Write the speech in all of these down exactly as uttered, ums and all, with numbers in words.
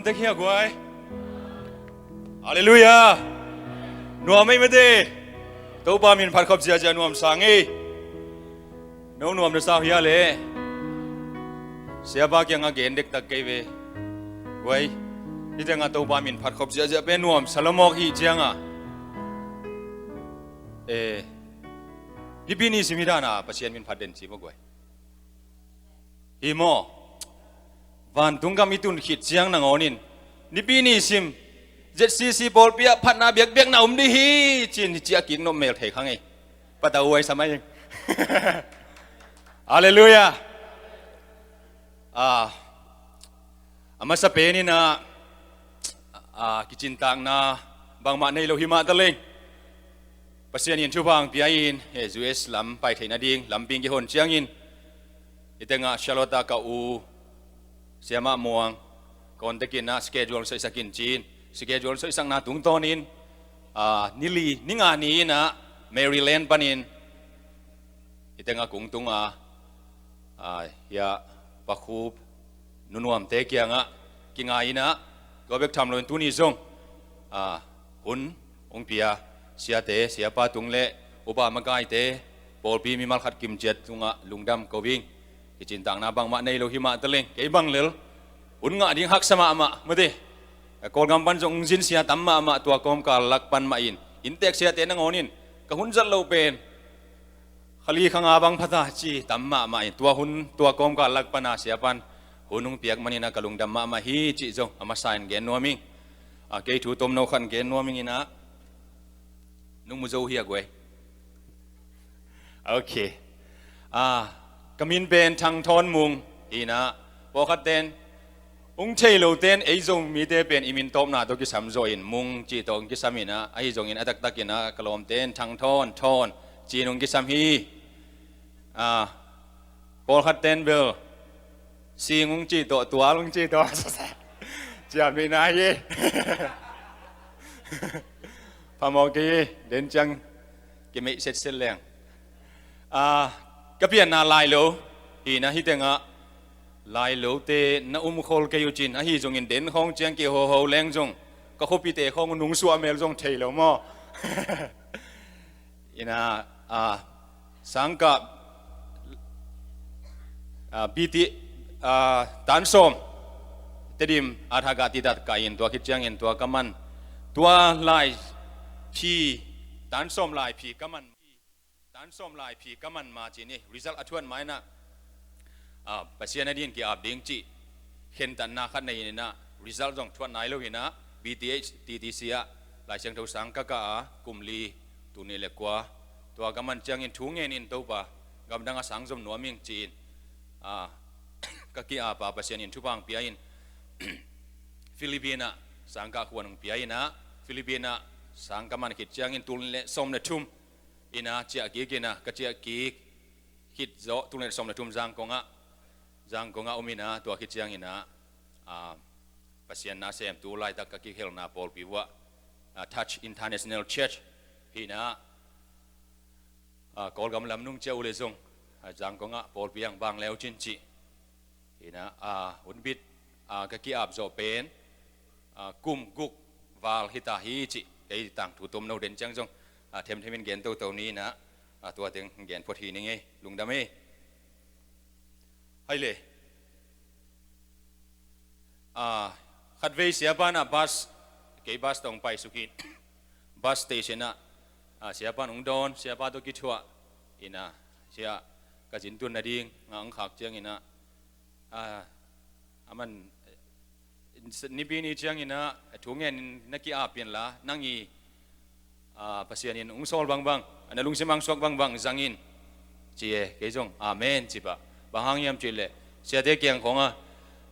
Tek hia guai. Halleluiah. Nuam ei mate. Topa min phat khop ziahziah nuam sang ei. No nuam na sau hia le. Siapa kiangah gen dektak kei ve. Guai. Hih tengah Topa min phat khop ziahziah pen nuam salamawk hi ciangah. Eh. Nipi ni sim hi dana Pasian min phat den ci maw guai. Hi maw? Vantung gam i tun khit ciang nangawnin nipi ni sim Z C C pawlpi ah phatna biakbiak na om dih hi cin hi ciah kik nop mel thei kha ngei. Patau ai sam ai. Halleluiah. Ah, a masa penin ah, ah, kicintakna bangmah nei lo hi mah taleng Pasian in thupha ang pia in, eh, U S lam pai theih nading lampi kihon ciangin, hih tengah Charlotte ah ka u Siamah Muang contact in ah schedule soihsak in ci-in, schedule soihsakna tungtawnin, ah, nili, ninga ni in ah Maryland panin hih tengah kung tunga, ah, hiah Pa Khup nunuamte kiangah kinga in ah, tua bek tham loin tuni zong, ah, hun hong pia siate, siapa tung le upa makaite, pawlpi mimal khat kimciat tungah lungdam ko ing. Kicintakna bangmah nei lo hi mah taleng kei bang lel hun ngah ding haksa mahmah mate. Kawlgam pan zong hong zin sia tam mahmah, tua kawmkal lak pan mah in inntek siate nangawnin ka hun zat lo pen kha li kha nga bang phata ci tam mahmah in, tua hun tua kawmkal lak pana siapan hun hong piak manin ah ka lungdam mahmah hi cih zong a masa in gen nuam ing. Ah, kei thu tomno khat gen nuam ing in ah, nung mu zo hi a guai. Ok. Ah, ka min pen Thang Thawn Mung hi in ah, pawlkhat ten hong thei lo ten ei Zomite pen i min tawpna tawh kisam zaw in Mung cih tawh hong kisam in ah, ahi zongin a taktak in ah ka lawmte in Thang Thawn, Thawn ci-in hong kisam hi. Ah, pawlkhat ten bel Sing hong cih tawh, Tual hong cih tawh ciam ni na hi. Phamawh kei hi, den ciang kimeih setset leng. Ah, ka pianna Lailo hi in ah, hih tengah Lailote na um khol kei uh cin, ahi zongin den khawng ciang kihoho leng zong ka khuapite khawng uh nungsuah mel zong thei lo maw? In ah, ah, sangkah, ah, B T, ah, tan sawm Tedim Athagah titat kah in, tua khit ciangin tua ka man, tua lai phi, tan sawm lai phi ka man, tan sawm lai phi ka man ma ci-in hi, result a thuat ma in ah, ah, Pasian a din ki-ap ding cih khentatna khat nei in ah, result zong thuat nai lo in ah, B T H T T C ah Lai Siangtho sang ka kah a, kum li, tul nih le kua, tua ka man ciangin thu ngen in Topa, gamdang a sang zom nuam ing ci-in, ah, ka ki-ap a, Pasian in thupha ang pia in Philippines ah sang kah khuan ang pia in ah, Philippines ah sang ka man khit ciangin tul nih le sawm le thum in ah ciah kik in ah, ka ciah kik khit zawh tul nih le sawm le thum Zangkong ah, Zangkong ah om in ah, tua khit ciangin ah, ah, Pasian na sem tu laitak ka kikhelna pawlpi uh ah, ah, Touch International Church hi in ah, ah, Kawlgam lam nung ciah uh le zong, ah, Zangkong ah pawlpi ang bang leu cin cih hi in ah, ah, hunbit, ah, ka ki-ap zawh pen, ah, kum guk val hi ta hi cih kei tangthu tomno den ciang zong, ah, themthem in gen toto ni in ah, ah, tua teng gen phot hi ning ei, lungdam ei. Hai le. Ah, khatvei siapa in ah bus, kei bus tawh hong paisuk hi. Bus station ah, ah, siapa in hong dawn, siapa tawh kithuah in ah, sia ka zin tun nading nga hong khak ciangin ah, ah, a man, nipi ni ciangin ah thu ngen in na ki-ap in la, nang i, ah, Pasian in hong sawl bangbang, na lungsim ang suak bangbang zang in ci e, kei zong amen ci pah. Bang hang hiam cih leh siate kiang khawng ah,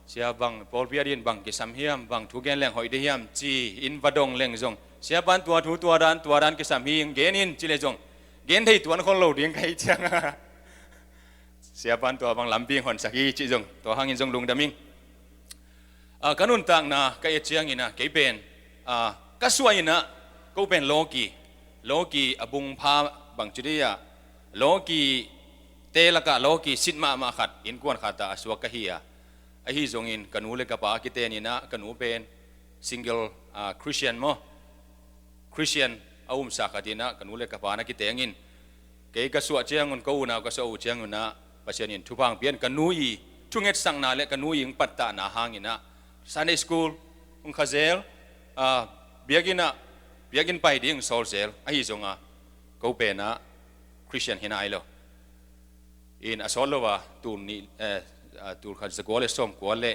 sia bang pawlpi a din bang kisam hiam, bang thu gen leng hoih ding hiam ci-in va dong leng zong, siapa in tua thu tua dan tua dan kisam hi, gen in ci leh zong gen thei tuan khol lo ding ka hih ciang ah, siapa in tua bang lampi honsak hi cih zong, tua hangin zong lungdam ing. Ah, ka nuntakna ka et ciangin ah, kei pen, ah, ka suah in ah, ko pen lawki, lawki a bungpha bang ci dih ah, lawkite lakah lawki sit mahmah khat, innkuan khat ah a suak ka hi a. Ahi zongin ka nu le ka pa a kiten inah, ka nu pen single, ah, Christian maw, Christian a umsa khat inah ka nu le ka pa na kiteng in, kei ka suah ciangun, ka unau ka suah uh ciangun ah Pasian in thupha hong pia in, ka nu i thungetsakna le ka nu i hong pattahna hang inah Sunday school hong kha zel, ah, biakinn ah, biakinn pai ding hong sawl zel. Ahi zongah ko pen ah Christian hi nai lo. In a sawt lo a, tul nih, eh, ah, tul khat za kua le sawm kua le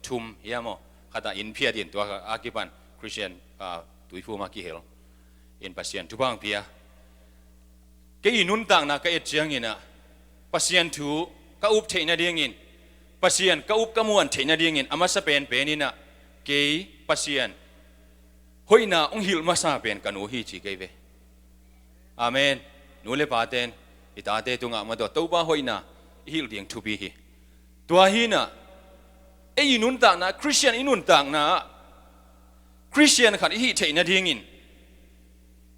thum hiam aw, khat ah inn phiat in tua a kipan Christian, ah, tuiphum ah kihel. In Pasian thupha hong pia. Kei i nuntakna ka et ciang inah Pasian thu ka up theih nadingin, Pasian ka up ka muan theih nadingin a masa penpen inah kei Pasian hoihna hong hilh masa pen ka nu hi ci kei ve. Amen. Nu le paten i tate tungah maw, Topa hoihna i hilh ding thupi hi. Tua hi inah ei i nuntakna, Christian i nuntakna ah Christian khat i hih theih nadingin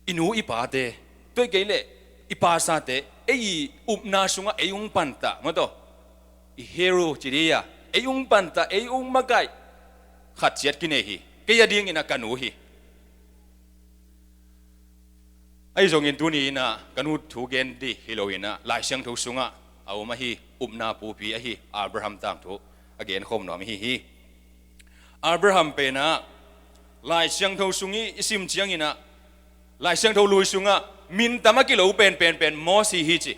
i nu i pate, tua hi kei leh i pasate, ei i upna sungah ei hong pantah maw, i hero ci dih a, ei hong pantah, ei hong makaih khat ciat kinei hi. Kei a dingin ah ka nu hi. Ahi zongin tuni inah ka nu thu gen dih hi lo inah Lai Siangtho sungah a om ahi upna pupi ahi Abraham tangthu a genkhawm nuam ihi hi. Abraham pen ah Lai Siangtho sung i sim ciang inah Lai Siangtho lui sungah min tam a kilo penpen pen Mosi hi ci.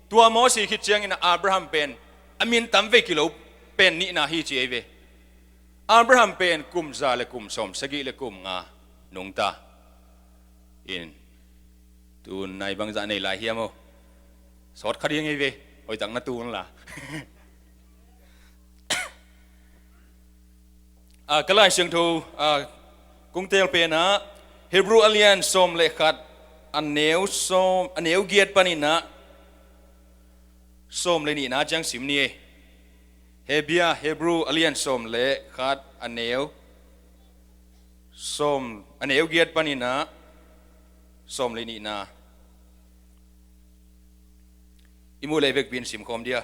Tua Mosi khit ciang inah Abraham pen a min tam vei kilo pen nihna hi ci ei ve. Abraham pen kum za le kum sawm sagih le kum nga nungta. In, tu nai bangzah nei lai hiam aw? Sawt kha ding ei ve. Hoihtak na tu unla. Ah, ka Lai Siangtho, ah, kong teel pen ah Hebrew a lian sawm le khat, a neu sawm, a neu giat panin ah sawm le nihna ciang sim ni e. Hebia, Hebrew a lian sawm le khat, a neu sawm, a neu giat panin ah sawm le nihna i muh leh vekpi in simkhawm dia.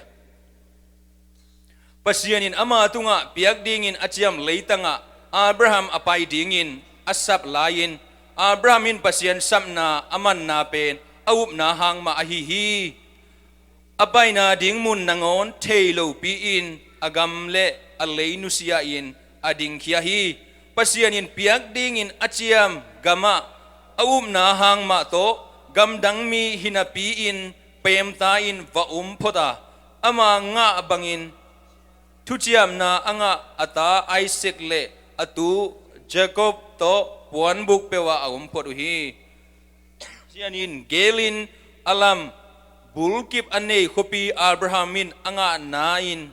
Pasian in ama tungah piak dingin a ciam leitangah Abraham a pai dingin a sap lai-in, Abraham in Pasian sapna a manna pen a upna hang mah ahi hi. A paina ding mun nangawn thei lopi-in a gam le a lei nusia-in a dingkhia hi. Pasian in piak dingin a ciam gamah a upna hang mah tawh gamdang mi hinapi-in peemta-in va om phot a, ama ngah bangin thuciamna a ngah a ta Isaac le a tu Jacob tawh puanbuk peuhah a om phot uh hi. Pasian in gelin a lam bulkip a nei khuapi Abraham in a ngakna in,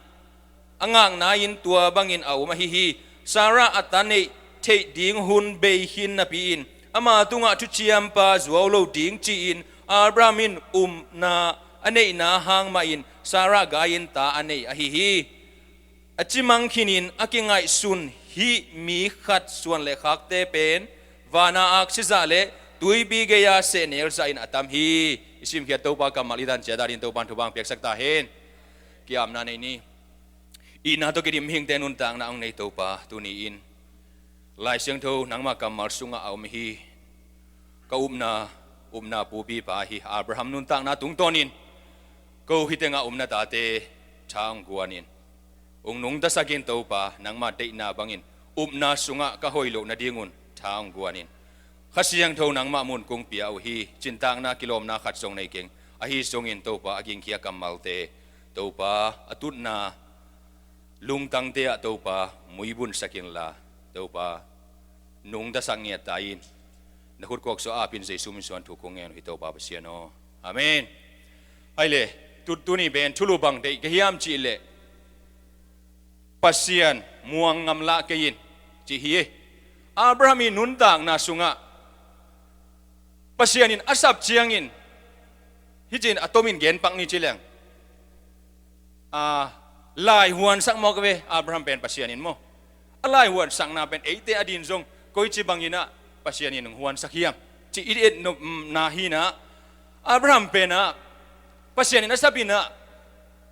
a ngakna in tua bangin a om ahi hi. Sarah a ta neih theih ding hun bei khin napi-in ama tungah thuciampa zuau lo ding ci-in Abraham in upna a neihna hang mahin Sarah gai-in ta a nei ahi hi. A cimang khinin a kingaihsun hih mi khat suan le khakte pen vana aksi zah le tuipi gei-a sehnel zahin a tam hi. I simkhiat Topa kammal i dan ciat adingin Topa in thupha hong piaksak ta hen. Ki-apna nei ni. Itna tawh kidim mihingte nuntakna hong nei Topa, tuni-in Lai Siangtho nangmah kammal sungah a om hi. Ka upna, upna pupipa hi Abraham nuntakna tungtawnin ko hih tengah om na tate tha hong guanin, hong nungtasakin Topa, nangmah deihna bangin upna sungah ka hoih loh nadingun tha hong guanin, Kha Siangtho nangmah mun kong pia uh hi. Cintakna kilawmna khat zong nei keng. Ahi zongin Topa, a gingkhia kammalte Topa, a tutna lungtangte ah Topa muibunsak inla, Topa nungtasak ngiat ta in. Na khut kuaksuah apin Jesu min suang thu kong ngen uh hi Topa Pasian aw. Amen. Ahi leh, tut tuni pen thulu bang deih ka hiam cih leh, Pasian muang ngamlah kei in, cih hi. Abraham i nuntakna sungah Pasian in a sap ciangin hih ci-in a tomin genpak ni ci leng, a laihuansak mawk ve Abraham pen Pasian in maw. A laihuansakna pen eite adin zong koici bangin ah Pasian in hong huansak hiam cih i et nopna hi-in ah, Abraham pen ah Pasian in a sap in ah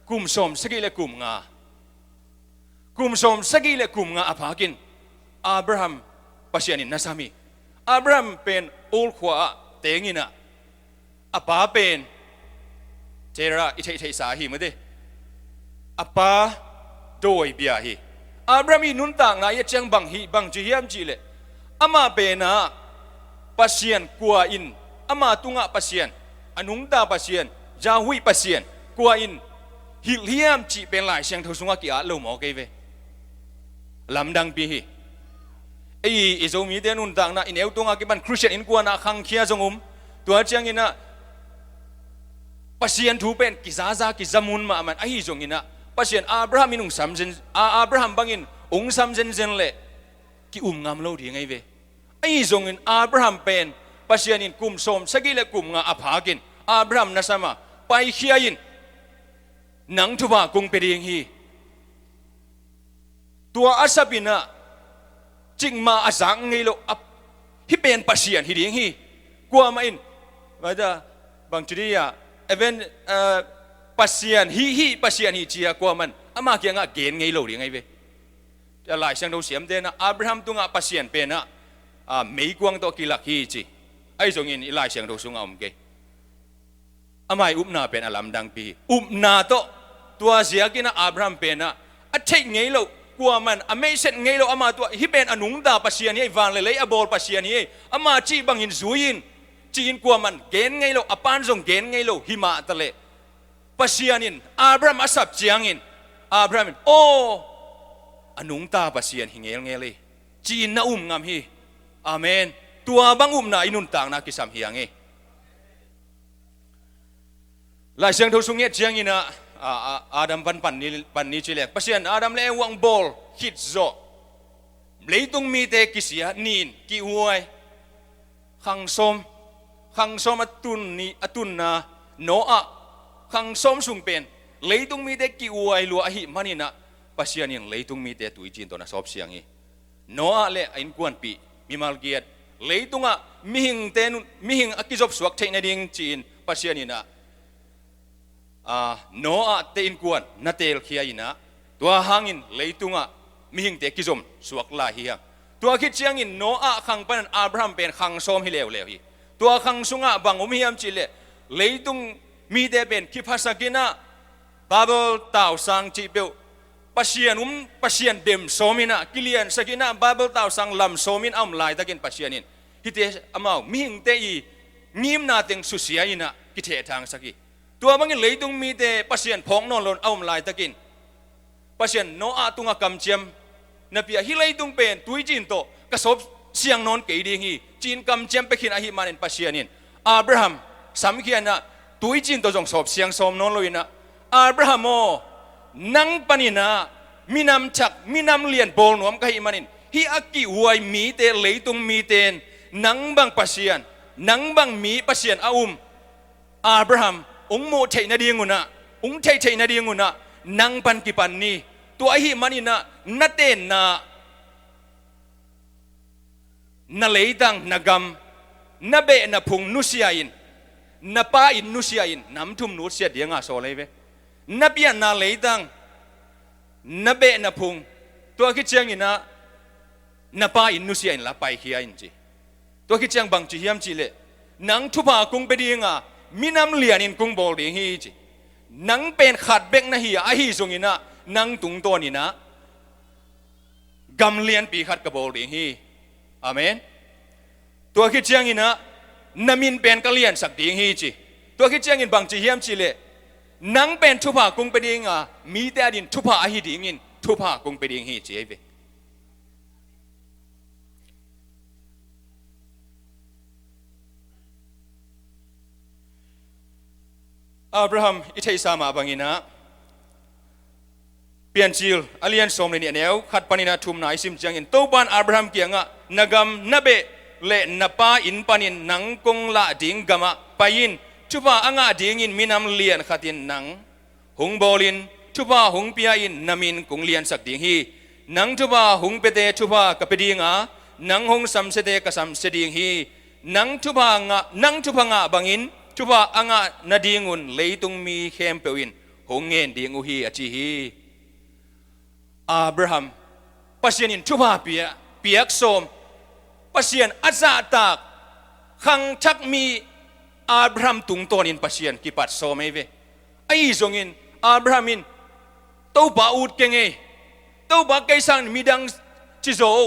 kum sawm sagih le kum nga, Kum sawm sagih le kum nga a phakin Abraham Pasian in na sam hi. Abraham pen Ur khua ah teng in ah, a pa pen Terah i theihtheihsa hi mate. A pa dawi bia hi. Abraham i nuntakna i a ciang bang hi, bang ci hiam cih leh, amah pen ah Pasian kua in, ama tungah Pasian, a nungta Pasian, Yahweh Pasian kua in hilh hiam cih pen Lai Siangtho sungah ki-at lo mawk ei ve. Lamdangpi hi. Ei i Zomite nuntakna, i neu tungah kipan Khristian innkuan ah khangkhia zong um. Tua ciangin ah Pasian thu pen kizaza kizamun mahmah, ahi zongin ah Pasian Abraham in hong sam zen, a, Abraham bangin hong sam zenzen leh ki-um ngam lo ding ei ve. Ahi zongin Abraham pen Pasian in kum sawm sagih le kum nga a phakin Abraham na sam a, paikhia in, nang thupha kong pia ding hi. Tua a sap in ah, cikmah a zak ngei lo, a, hih pen Pasian hi ding hi. Kuamah in, bang ci ding a, even, eh, Pasian hi, hih Pasian hi ci a kuamah in ama kiangah gen ngei lo ding ei ve. Lai Siangtho siamte in ah Abraham tungah Pasian pen ah, ah, meikuang tawh kilak hi ci. Ahi zongin i Lai Siangtho sungah om kei. Ama i upna pen a lamdangpi hi. Upna tawh, tua ziakin ah Abraham pen ah a theih ngei lo, kuamah in a meihset ngei lo, ama tua, hih pen a nungta Pasian hi ei, van le lei a bawl Pasian hi ei, ama cih bangin zui in, ci-in kuamah in gen ngei lo, a pa'n zong gen ngei lo, himah taleh Pasian in Abraham a sap ciangin, Abraham in, aw, a nungta Pasian hi ngelngel ei, ci-in na um ngam hi. Amen. Tua bang upna i nuntakna kisam hi hang ei. Lai Siangtho sung i et ciangin ah, a, a, Adam pan, pan ni, pan ni ci leng, Pasian Adam le Eva hong bawl khit zawh, leitung mite kisia, nin, kihuai, khang sawm, khang sawm a tun ni, a tunna, Noah, khang sawm sung pen leitung mite kihuai lua ahih manin ah Pasian in leitung mite tuiciin tawh na sawpsiang hi. Noah le a innkuanpih mimal giat, leitungah mihingte nun, mihing a kizopsuak theih nading ci-in Pasian in ah, a, Noah te innkuan na teelkhia in ah, tua hangin leitungah mihingte kizom suak lai hi hang. Tua khit ciangin Noah khang panin Abraham pen khang sawm hi leuleu hi. Tua khang sungah bang om hiam cih leh, leitung mite pen kiphasak in ah, Babel tausang cih peuh, Pasian um, Pasian dem sawm in ah, kiliansak in ah, Babel tausang lam sawm in a om laitakin Pasian in hihte amau mihingte i ngimna teng susia in ah kithehthangsak hi. Tua bangin leitung mite Pasian phawk nawn loin a om laitakin Pasian Noah tungah kamciam na pia, hih leitung pen tuiciin tawh ka sawpsiang nawn kei ding hi, ci-in kamciam pia khin ahih manin Pasian in Abraham samkhia in ah tuiciin tawh zong sawpsiang sawm nawn lo in ah, Abraham aw, nang panin ah minam thak, minam lian bawl nuam ka hih manin, hih a kihuai mite, leitung mite in nang bang Pasian, nang bang mi Pasian a um, Abraham, hong muh theih nadingun ah, hong theih theih nadingun ah nang pan kipan ni. Tua ahih manin ah na tenna, na leitang, na gam, na beh na phung nusia in, na pa inn nusia in, nam thum nusia ding a sawl ei ve. Na pianna leitang, na beh na phung, tua khit ciangin ah na pa inn nusia in la paikhia in ci. Tua khit ciang bang ci hiam cih leh, nang thupha kong pia ding a, minam lian in kong bawl ding hi ci. Nang pen khat bek na hi a, ahi zongin ah nang tungtawn in ah gam lianpi khat ka bawl ding hi. Amen. Tua khit ciangin ah na min pen ka liansak ding hi ci. Tua khit ciangin bang ci hiam cih leh, nang pen thupha kong pia ding a, mite adingin thupha ahi dingin thupha kong pia ding hi ci ei ve. Abraham i theihsa mah bangin ah, Piancil a lian sawm le nih, a neu khat panin a thumna i sim ciangin, Topa in Abraham kiangah, na gam, na beh le na pa inn panin nang kong lah ding gamah pai in, thupha a ngah dingin minam lian khat in nang hong bawl in, thupha hong pia in, na min kong liansak ding hi. Nang thupha hong piate thupha ka pia ding a, nang hong samsiate ka samsia ding hi. Nang thupha ngah, nang thupha ngah bangin thupha a ngah nadingun leitung mi khempeuh in hong ngen ding uh hi, a ci hi. Abraham, Pasian in thupha piak, piak sawm, Pasian a zahtak khangthak mi Abraham tungtawnin Pasian kipat sawm ei ve. Ahi zongin Abraham in, "Topa, ut keng ei, Topa, kei sangin midang ci zo o,"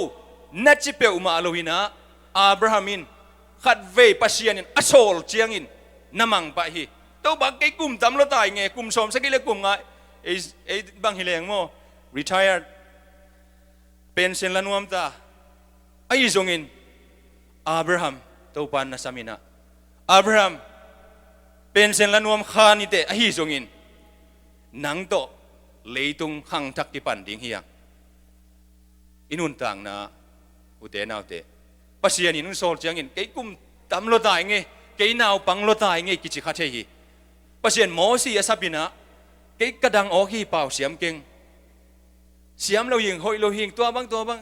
na ci peuhmah lo in ah, Abraham in khatvei Pasian in a sawl ciangin na mang pah hi. "Topa, kei kum tam lua ta ing e, kum sawmsagih le kum nga, ei, ei bang hi leng maw, retired, pension la nuam ta." Ahi zongin Abraham, Topa in na sam in ah, "Abraham, pension la nuam kha ni teh, ahi zongin nang tawh leitung khangthak kipan ding hi hang." I nuntakna, ute naute, Pasian in hong sawl ciangin, "Kei kum tam lua ta ing e, kei naupang lua ta ing e," kici kha thei hi. Pasian Mosi a sap in ah, "Kei ka dang awk hi, pau siam keng. Siam lo hing, hoih lo hing, tua bang, tua bang.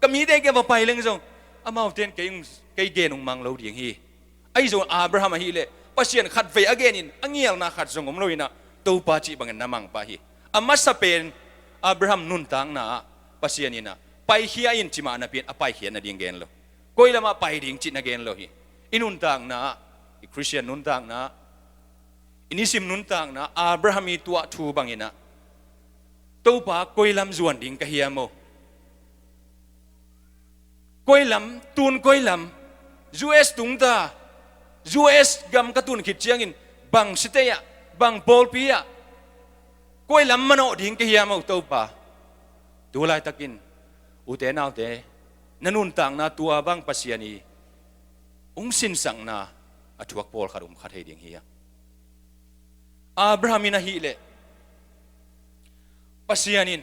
Ka mite kiang va pai leng zong, amaute in kei, kei gen hong mang lo ding hi." Ahi zong Abraham ahih leh Pasian khatvei a genin a ngialna khat zong om lo in ah, Topa cih bangin na mang pah hi. A masa pen Abraham nuntakna ah Pasian in ah, "Paikhia in," ci mah napi in a paikhia nading gen lo. Koi lamah pai ding cih na gen lo hi. I nuntakna ah, i Khristian nuntakna ah, i nisim nuntakna ah Abraham i tuah thu bangin ah, "Topa, koi lam zuan ding ka hiam o? Koi lam, tun koi lam, U S tung ta, U S gam ka tun khit ciangin bang state ah, bang pawlpi ah, koi lam manawh ding ka hiam o, Topa?" Tu laitakin, ute naute, na nuntakna tua bang Pasian i hong sinsakna a thuak pawlkhat om kha thei ding hi a. Abraham in ahih leh Pasian in,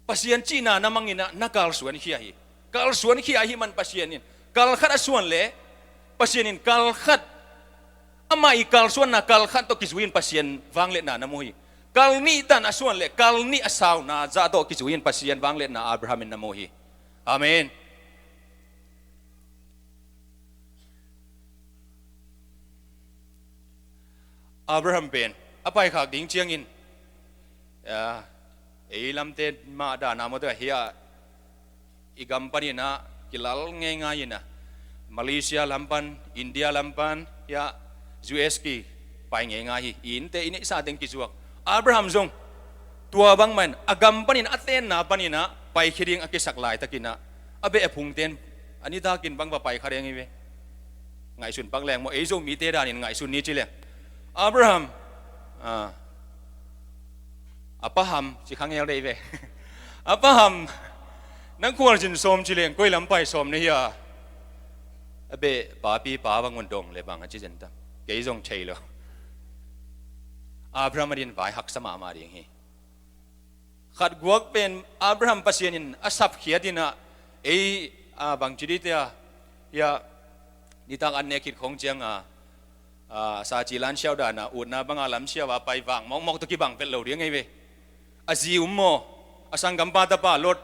Pasian cihna na mang in ah na kalsuan khia hi. Kalsuan khia ahih man Pasian in kal khat a suan leh, Pasian in kal khat, amah i kalsuanna kal khat tawh kizui in Pasian vangliatna na mu hi. Kal nih tan a suan leh kal nih a sauna zah tawh kizui in Pasian vangliatna Abraham in na mu hi. Amen. Abraham pen a paikhak ding ciangin, a, ei lamte mah dana mawte, hiah i gam panin ah kilal ngeingai in ah, Malaysia lam pan, India lam pan, hiah U S kipai ngeingai hi. I innte i neihsa teng kizuak. Abraham zong tua bangmah in a gam panin a tenna panin ah paikhia ding a kisak laitakin ah, a beh a phungte in a nitakin bang va pai kha ding hi ve. Ngaihsun pak leng maw, ei Zomite danin ngaihsun ni ci leng, Abraham, a, a pa Ham ci kha ngel dei ve. A pa Ham, nang khualzin sawm ci leng koi lam pai sawm na hi a? A beh, papi pa bang un dong le bang a ci zen tam. Kei zong thei lo. Abraham a din vai haksa mahmah ding hi. Khat guak pen Abraham Pasian in a sapkhiat in ah, ei, a, bang ci dih tia, hiah nitak an nek khit khong ciang a, a, sa ci lan siau dan a, utna bang a lam siau a pai vang mawkmawk tawh kibang vet lo ding ei ve. A zi um maw, a sanggampa tapa Lot,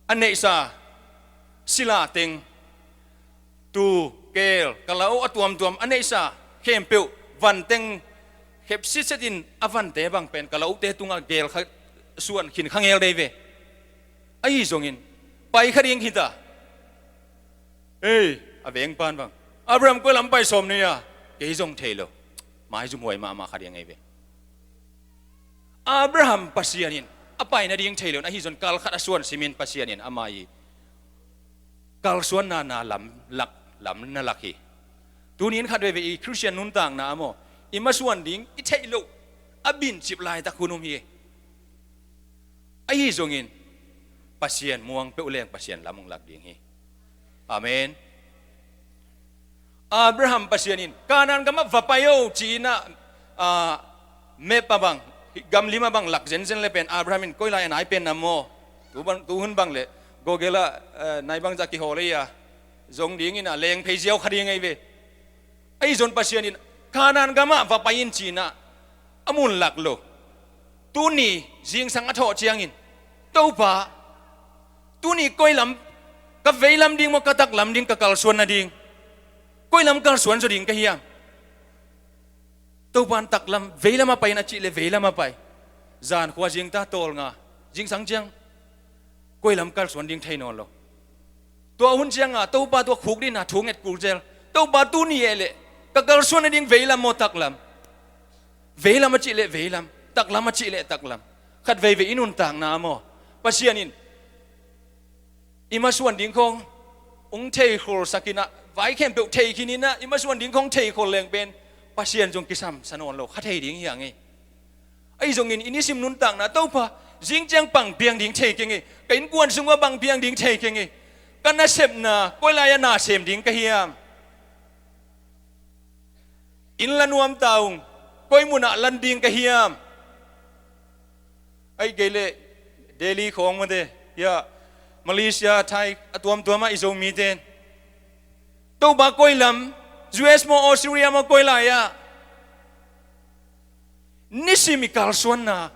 a neihsa sila teng, tu, keel, kalau a tuamtuam a neihsa khempeuh, vanteng khep sitset in a vante bang pen kalaute tungah geel kha, suan khin kha ngel dei ve. Ahi zongin pai kha ding hi ta. Ei, a vengpan bang, Abraham, koi lam pai sawm na hi a? Kei zong thei lo. Maizumhuai mahmah kha ding ei ve. Abraham Pasian in a pai nading thei lo in, ahi zong kal khat a suan simin Pasian in ama i kalsuanna na lam lak, lam na lak hi. Tuni in khat veve i Khristian nuntakna ah maw, i masuan ding i theih loh a bincip laitak hun om hi. Ahi zongin Pasian muang peuh leng Pasian lam hong lak ding hi. Amen. Abraham Pasian in, "Kanaan gamah va pai o," ci-in ah, a, map a bang, gam lim a bang lak zenzen le pen Abraham in koi lai a nai pen na maw? Tu bang, tu hun bang le Google ah, eh, nai bangzah kihawl ei a, zong dingin a leng phei ziau kha ding ei ve. Ahi zong Pasian in, "Kanaan gamah va pai in," ci-in ah a mun lak lo. Tuni zingsang a thawh ciangin, "Topa, tuni koi lam, ka veilam ding maw, ka taklam ding, ka kalsuan nading, koi lam kalsuan zaw ding ka hiam?" Topa in, "Taklam, veilam a pai in," a cih le veilam a pai. Zan khua zingta tawlnga, zingsang ciang koi lam kalsuan ding thei nawn lo. Tua hun cianga Topa tua khukdina thu nget kul zel. Topa tuni eh leh ka kalsuan nading veilam maw taklam? Veilam a cih leh veilam, taklam a cih leh taklam. Khat veivei i nuntakna maw, Pasian in i masuan ding khong hong theikhol sakinah, vai khempeuh thei khininah i masuan ding khong theikhol leng pen Pasian zong kisam sa nawn lo, kha thei ding hi a ngei. Ahi zongin i nisim nuntakna, Topa, zing ciang bang piang ding thei keng ei, ka innkuan sungah bang piang ding thei keng ei, ka nasepna koi lai-ah na sem ding ka hiam? Inn la nuam ta ung, koi munah lan ding ka hiam? Ahi kei leh Delhi khawng mate, ya, Malaysia, Thai, a tuamtuamah i Zomite in, Topa koi lam, U S maw, Australia maw, koi lai-ah? Nisim i kalsuanna,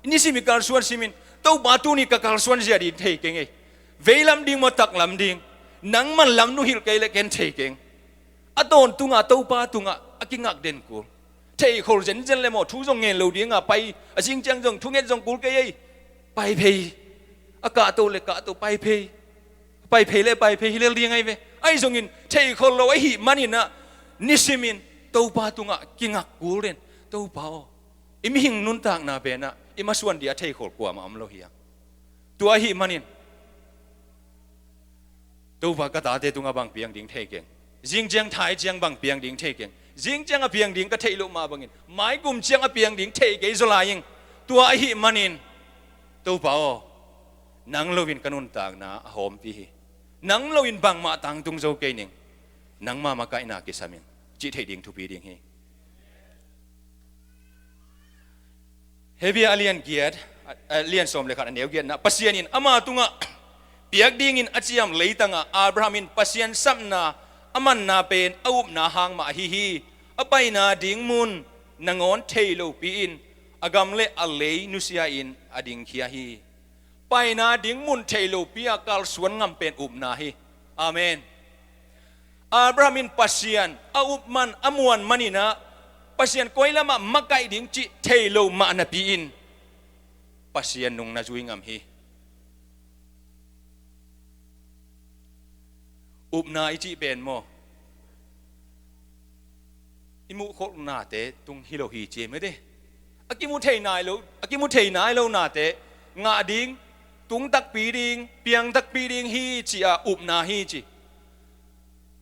nisim i kalsuan simin, Topa tuni ka kalsuan zia ding thei keng ei. Veilam ding maw taklam ding, nangman lam nuhilh kei leh ken thei keng. A tawntunga Topa tungah a kingak den kul. Theikhol zenzen le maw, thu zong ngen lo dinga pai, a zing ciang zong thunget zong kul kei ei. Pai phei. A kahto le kahto pai phei. Pai phei le pai phei hi lel ding ahi ve. Ahi zongin theikhol lo ahih maninah nisimin Topa tungah kingak kul den. Topa aw, i mihing nuntakna penah i masuan dia theikhol kuamah om lo hiam? Tua ahih manin Topa ka tate tungah bang piang ding thei keng, zing ciang thai ciang bang piang ding thei keng, zing ciang a piang ding ka theih loh mah bangin maikum ciang a piang ding thei kei zaw lai ing. Tua ahih manin Topa aw, nang loin ka nuntakna a hawmpi hi. Nang loin bangmah tangtung zo kei ning. Nangma makaihna kisam ing, cih theih ding thupi ding hi. Hebru a lian giat, a, a lian sawm le khat a neu giatna, Pasian in ama tungah piak dingin a ciam leitangah Abraham in Pasian sapna a manna pen a upna hang mah ahi hi. A paina ding mun nangawn thei lopi-in a gam le a lei nusia-in a dingkhia hi. Paina ding mun thei lopi-a kalsuan ngam pen upna hi. Amen. Abraham in Pasian a up man, a muan maninah Pasian koi lamah makaih ding cih thei lo mah napi-in Pasian nung na zui ngam hi. Upna i cih pen maw, i muhkholhnate tung hi lo hi ci mete. A kimu thei nai lo, a kimu thei nai lo nate ngah ding, tung takpi ding, piang takpi ding hi ci-a upna hi ci.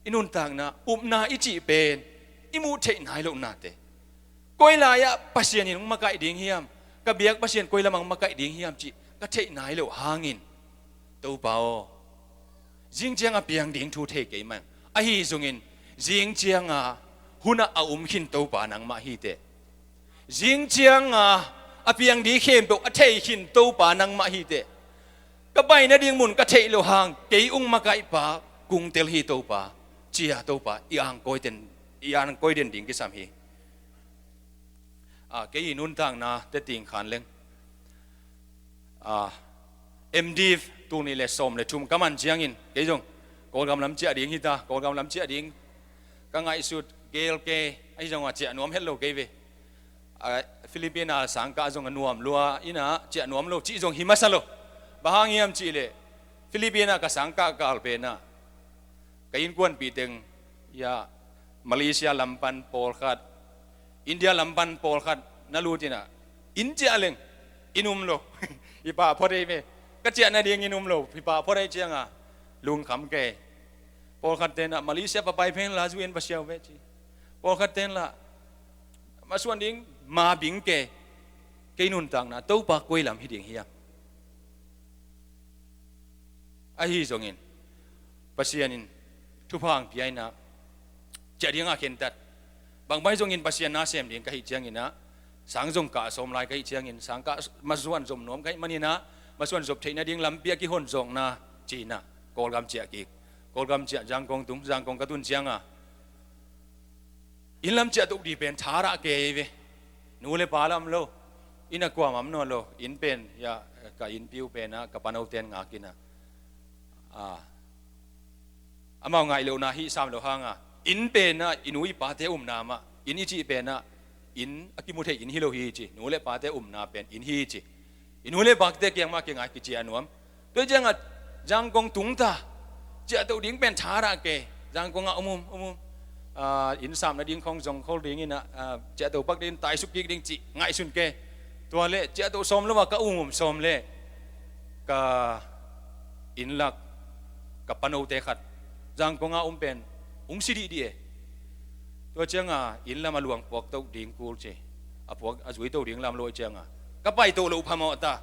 I nuntakna upna i cih pen i muh theih nai loh nate. Koi lai-ah Pasian in hong makaih ding hiam? Ka biak Pasian koi lamah hong makaih ding hiam cih ka theih nai loh hangin, Topa aw, zing cianga piang ding thu thei kei mang. Ahi zongin zing cianga hunah a um khin Topa nangmah hi teh. Zing cianga a piang ding khempeuh a thei khin Topa nangmah hi teh. Ka pai nading mun ka theih loh hang kei ung makaihpa kung tel hi Topa, cia Topa i angkoi den, i angkoi den ding kisam hi. A, kei i nuntakna te ting khan leng, a, M Div tul nih le sawm le thum ka man ciangin kei zong Kawlgam lam ciah ding hita, Kawlgam lam ciah ding ka ngaihsut gel kei, ahi zongah ciah nuam het lo kei ve. A, Philippine a sangkah zong a nuam lua inah ciah nuam lo cih zong hi masa lo. Bang hang hiam cihleh Philippine a ka sangkah kal penah ka innkuanpih teng, ya, Malaysia lam pan pawlkhat, India lam pan pawlkhat na lut inah inn ciah leng inn um lo. Hi pah phot ei ve. Ka ciah nading inn um lo, hi pah phot ei cianga lungkham kei. Pawlkhat tenah Malaysia papai pheng la zu en pasiau ve ci. Pawlkhat ten lah masuan ding ma bing kei. Kei nuntakna Topa koi lam hi ding hiam? Ahi zongin Pasian in thupha hong pia inah ciah dingah khentat. Bangbai zongin Pasian na sem ding ka hih cianginah sang zong kah sawm lai ka hih ciangin sang kah masuan zom nuam ka hih maninah masuan zop theih nading lampi a kihon zawkna ci-inah Kawlgam ciah kik. Kawlgam ciah Zangkong tung, Zangkong ka tun cianga inn lam ciah tuk dih pen thadah kei ve. Nu le pa lam lo, inn a kuamah om nawn lo. Inn pen, ya, ka innpiu penah ka panoten ngak inah, a, amau ngaih lohna hih sam lo hanga inn penah i nu i pate umna mah, inn i cih penah Inn a kimu thei inn hi lo hi ci. Nu le pate umna pen inn hi ci. I nu le pate kiang mah kingai, kici a nuam. Tua ciangah Zangkong tung ta. Ciahtoh ding pen thadah kei. Zangkong ah um um um um. Ah, inn sam nading khong zong khol dingin ah, ah, ciahtoh pak ding, taisuk kik ding cih ngaihsun kei. Tua le ciahtoh sawm lo ah ka um um sawm le ka inn lak ka panote khat Zangkong ah um pen hong si dihdih e. Tua ciangah inn lam a luang puak toh ding kul ci. A puak a zui toh ding lam lo ciangah ka pai toh loh phamawh ta.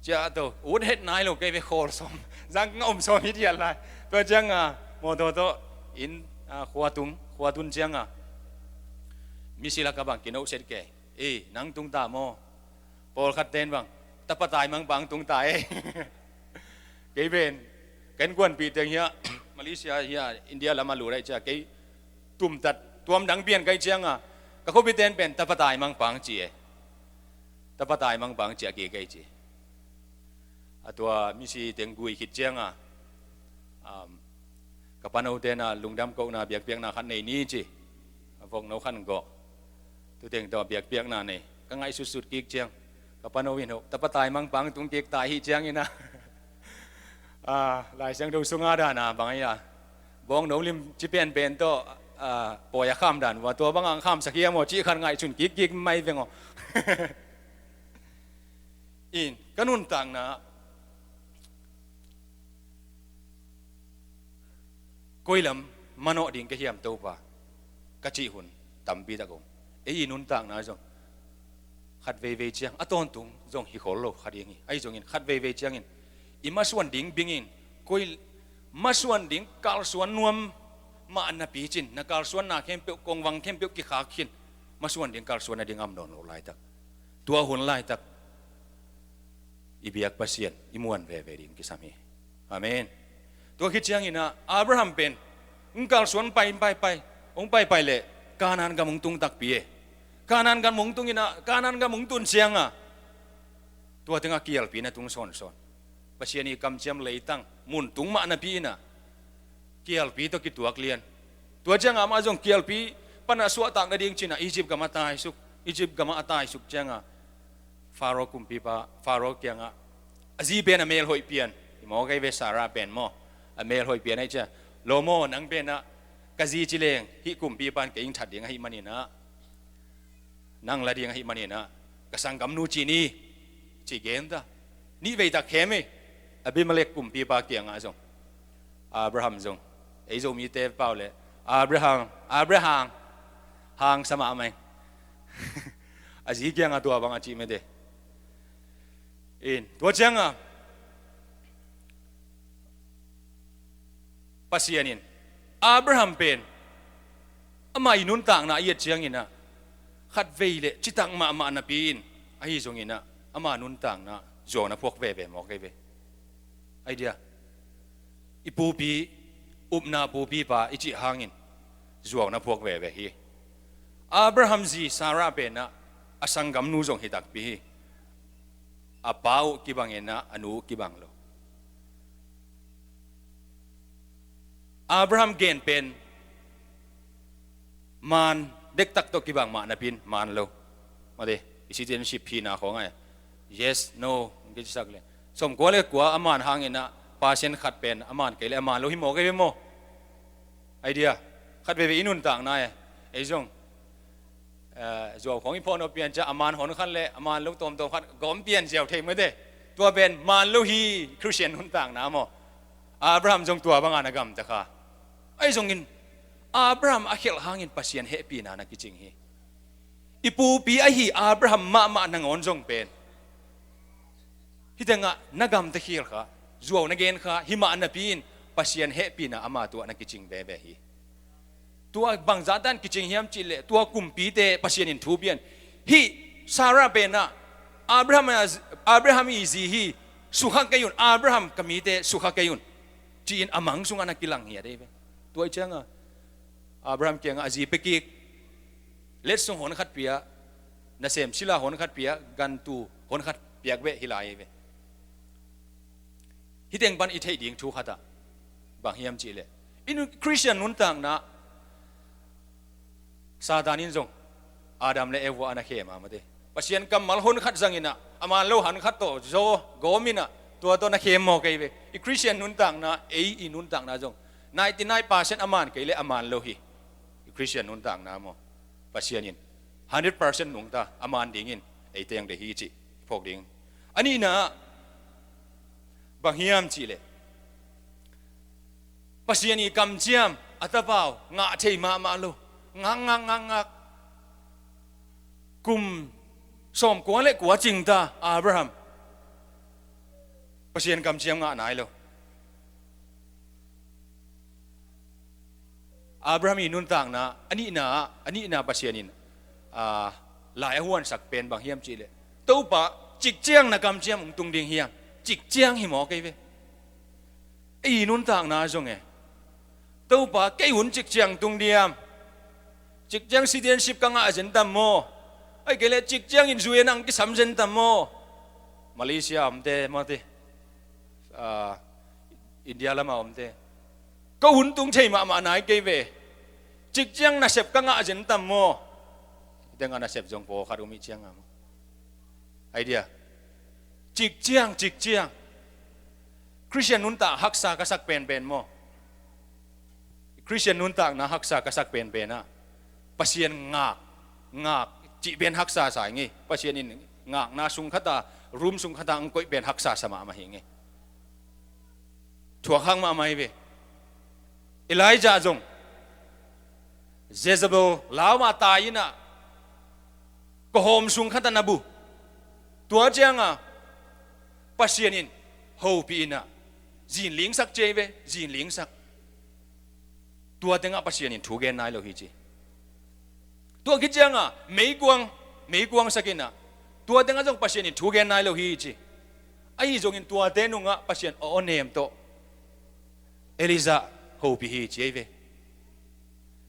Ciahtoh ut het nai lo kei ve, khawl sawm. Zangkong ah um sawm hi dial lai. Tua ciangah mawtaw tawh inn, ah, khua tung, khua tun ciangah misi lak ah bang kinohset kei. Ei, nang tung ta maw? Pawlkhat ten bang tapa taimang pang tung ta ei. Kei pen ka innkuanpih teng hiah Malaysia hiah India lam a lut ai cia kei tumtat tuam dang pian kai ciangah ka khuapite pen tapa taimang pang ci e. Tapa taimang pang ci a kei kei ci. A tua misi teng gui khit ciangah, um, ka panote na lungdam kohna biakpiakna khat nei ni ci. A vokno khan gawh. Tuteng tawh biakpiakna nei. Ka ngaihsutsut kik ciang ka pano in, "Ho, tapa taimang pang tung kik ta hi," ciangin ah, ah, Lai Siangtho sunga dan a bang ai a, bawngno lim ci penpen tawh, ah, pawi a kham dan uh a, tua bangah kham sak hiam aw cih khan ngaihsun kik kik mai veng aw. In ka nuntakna koi lam manawh ding ka hiam Topa ka cih hun tampi tak om. Ei i nuntakna zong khat veivei ciang a tawntung zong hi khol lo kha ding hi. Ahi zongin khat veivei ciangin i masuan ding bingin koi masuan ding kalsuan nuam mah napi cin na kalsuanna khempeuh, kongvang khempeuh kikhak khin masuan ding kalsuan nading am nawn lo laitak. Tua hun laitak i biak Pasian i muan veve ding kisam hi. Amen. Tua khit ciangin ah Abraham pen hong kalsuan pai, pai, pai, hong pai, pai leh Kanaan gam hong tung takpi e. Kanaan gam hong tung in ah, Kanaan gam hong tun ciangah tua tengah kialpi na tung sawnsawn. Pasian i kamciam leitang mun tung mah napi in ah kialpi tawh kituak lian. Tua ciangah amah zong kialpi panah suahtak nading cin ah Egypt gam a taisuk. Egypt gam a taisuk ciangah Faro kumpipa, Faro kiangah a zi pen a mel hoih pian. I maw kei ve, Sarah pen maw, a mel hoih pian ahi cia. Lo maw, nang pen ah ka zi ci leng hih kumpipa in kei hing that ding ahih manin ah, nang la ding ahih manin ah ka sanggamnu ci ni, ci gen ta. Nih vei tak khem e. Abimelek kumpipa kiangah zong Abraham zong, ei Zomite pau le Abraham, Abraham, hang sa mahmah ing. A zi kiangah tua bang a cih mete. In tua ciangah Pasian in Abraham pen ama i nuntakna a i et ciangin ah khat vei le citak mahmah napi in, ahi zongin ah ama nuntakna zuau na phuak veve maw kei ve. Ai dia, i pupi, upna pupipa i cih hangin zuau na phuak veve hi. Abraham zi Sarah pen ah a sanggamnu zong hi takpi hi. A pa uh kibang in ah a nu uh kibang lo. Abraham gen pen maan dektak tawh kibang mah napi in maan lo. Mate, i citizenship hihna khawng ah yes, no, hong kicisak le sawmkua le kua a maan hangin ah percent khat pen a maan kei le a maan lo hi maw kei ve maw. Ai dia, khat veve i nuntakna e. Ei zong eh, zuau khawng i phawh nawh pian cia a maan hon khat le a maan lo tawmtawm khat gawm pian ziau thei mate. Tua pen maan lo hi, Khristian nuntakna maw. Abraham zong tua bangah na gamta kha. Ahi zongin Abraham a khelh hangin Pasian hehpihna na kicing hi. I pupi ahi Abraham mahmah nangawn zong pen hih tengah na gamta khial kha, zuau na gen kha, himah napi in Pasian hehpihna ama tuah na kicing veve hi. Tua bangzah tan kicing hiam cih leh tua kumpite Pasian in thu pian. Hih Sarah pen ah Abraham, Abraham i zi hi, sukha kei un, Abraham ka mite sukha kei un, ci-in a mang sungah na kilang hi a dei ve. Tua i ciangah Abraham kiangah a zi pia kik, letsong hon khat pia, nasem sila hon khat pia, gantu hon khat piak beh hi lai ve. Hih teng pan i theih ding thu khat ah bang hiam cih leh i nun, Khristian nuntakna Satan in zong Adam le Eva a na khem a mate. Pasian kammal hon khat zangin ah, a man lo han khat tawh zaw gawmin ah, tua tawh na khem maw kei ve. I Khristian nuntakna, ei i nuntakna zong ninety nine percent a man kei le a man lo hi. I Khristian nuntakna maw, Pasian in hundred percent nungta a man dingin ei teng de hi cih phawk ding. A nihna ah bang hiam cih leh, Pasian i kamciam a tapa uh ngah thei mahmah lo. Ngak, ngak, ngak, ngak. Kum sawmkua le kua cingta Abraham, Pasian kamciam ngah nai lo. Abraham i nuntakna, a nihna, a nihna Pasian in, aa, lai a huansak pen bang hiam cih leh, Topa, cikciang na kamciam hong tung ding hiam? Cikciang hi maw kei ve. Ei i nuntakna zong e, Topa, kei hun cikciang tung diam? Cikciang citizenship ka ngah zen tam maw? Ahih kei leh cikciang in U N ah hong kisam zen tam maw? Malaysia a omte mawte, aa, India lam a omte, ko hun tung thei mahmah nai kei ve. Cikciang nasep ka ngah zen tam maw? Tengah nasep zong pawlkhat om ih cianga maw? Idea. Cikciang, cikciang. Khristian nuntak haksa ka sak penpen maw? Khristian nuntakna haksa ka sak penpen ah, Pasian ngak, ngak cih pen haksa sa ing ei. Pasian in ngakna sung khat ah, room sung khat ah hong koih pen haksa sa mahmah hi ing ei. Thuak hak mahmah hi ve. Elijah zong Jezebel lau mah tai in ah, kawhawm sung khat ah na bu. Tua cianga Pasian in hopih in ah, zinlingsak ci ei ve, zinlingsak. Tua tengah Pasian in thu gen nai lo hi ci. Tua khit cianga meikuang, meikuang sak in ah, tua tengah zong Pasian in thu gen nai lo hi ci. Ahi zongin tuate nungah Pasian aw nem tawh Elijah hopih hi ci ei ve.